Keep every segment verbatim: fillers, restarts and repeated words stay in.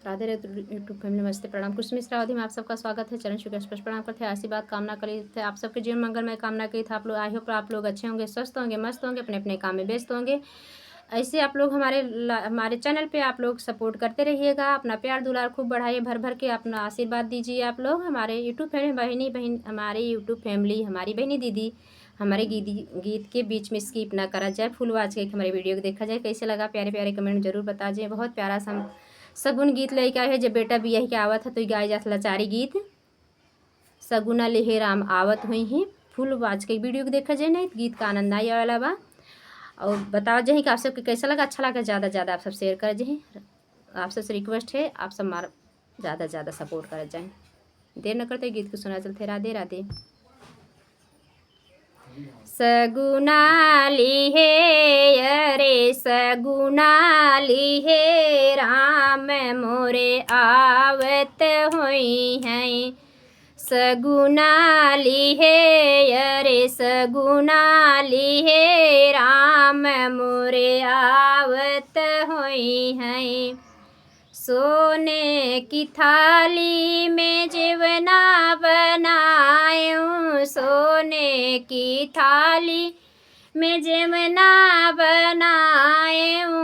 राधे राधे YouTube family, नमस्ते, प्रणाम। कुसुम मिश्रा अवधी में आप सबका स्वागत है। चरण छू के स्पर्श प्रणाम करते हैं, आशीर्वाद कामना करी थे, आप सबके जीवन मंगलमय कामना करी थे। आप लोग, I hope आप लोग अच्छे होंगे, स्वस्थ होंगे, मस्त होंगे, अपने अपने काम में व्यस्त होंगे। ऐसे आप लोग हमारे ला-, हमारे channel पे आप लोग support करते रहिएगा, अपना प्यार दुलार खूब बढ़ाइए, भर भर के अपना आशीर्वाद दीजिए। आप लोग हमारे YouTube family बहिनी बहन, हमारे YouTube family, हमारी बहिनी दीदी, हमारे गीत, गीत के बीच में skip ना करा जाए, full watch करके हमारे video को देखा जाए। कैसे लगा, प्यारे प्यारे comment में जरूर बता जाए। बहुत प्यारा सा हम सगुन गीत लेके आए हैं। जब बेटा बियाह के आवत है तो गाए जात लाचारी गीत, सगुना लिहे राम आवत होइहैं। Full watch के video को देखा जाए, नहीं तो गीत का आनंद आए वाला बा। और बताओ जाए कि आप सबके कैसा लगा, अच्छा लगा, ज़्यादा ज़्यादा आप सब share कर जाए। आप सबसे request है, आप सब मार ज़्यादा ज़्यादा support कर जाए। देर न करते गीत को सुना चलते। राधे राधे। सगुना लिहे, अरे सगुना लिहे, राम मोरे आवत होइहैं। सगुना लिहे, अरे सगुना लिहे, राम मोरे आवत होइहैं। सोने की थाली में जेवना बनाएउँ, सोने की थाली में जेवना बनाएउँ,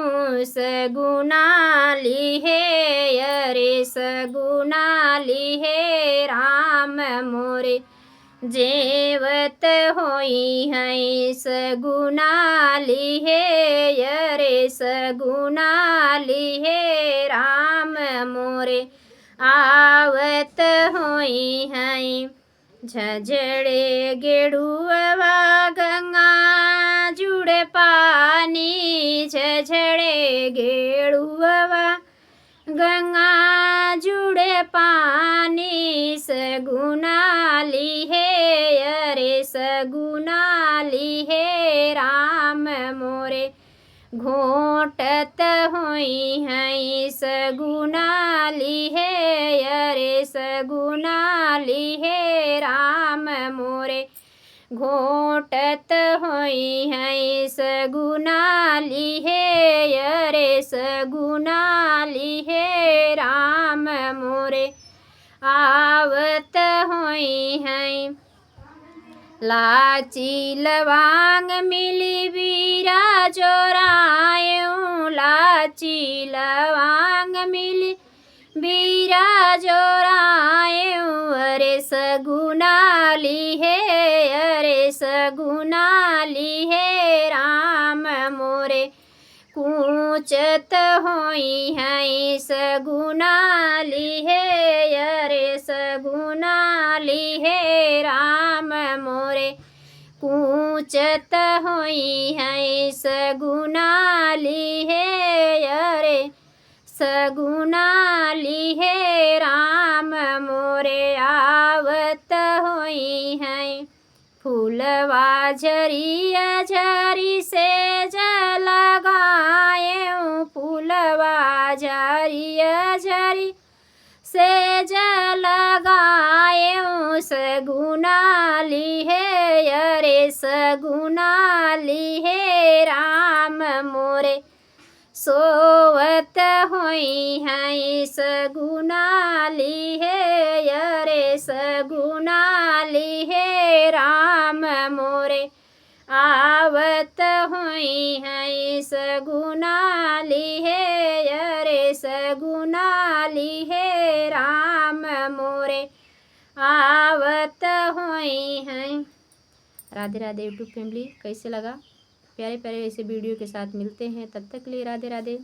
सगुना लिहे, अरे सगुना लिहे, राम मोरे जेवत होइहैं। सगुना लिहे, अरे सगुना लिहे, राम मोरे आवत होइहैं। झझड़े गेड़ुअवा गंगा जुड़े पानी, झझड़े गेड़ुअवा गंगा जुड़े पानी, सगुना लिहे, अरे सगुना लिहे, राम मोरे घोंटत होइहैं। सगुना लिहे, अरे सगुना लिहे, राम मोरे घोंटत होइहैं। सगुना लिहे, अरे सगुना लिहे, राम मोरे आवत होइहैं। लाची लवांग मिली बीरा जोराएउँ, लाची लवांग मिली बीरा जोराएउँ, अरे सगुना लिहे, अरे सगुना लिहे, राम मोरे कूचत होइहैं। सगुना लिहे, अरे सगुना लिहे, राम मोरे कूचत होइहैं। सगुना लिहे, अरे सगुना लिहे, राम मोरे आवत होइहैं। फूलवा झरिया झरी सेज लगाएउँ, फूलवा झरिया झरी सेज लगाएउँ, सगुना लिहे, अरे सगुना लिहे, राम मोरे सोवत होइहैं। सगुना लिहे, अरे सगुना लिहे, राम मोरे आवत होइहैं। सगुना लिहे, अरे सगुना लिहे, राम मोरे आवत होइहैं। राधे राधे YouTube family, कैसे लगा? प्यारे प्यारे ऐसे video के साथ मिलते हैं, तब तक के लिए राधे राधे।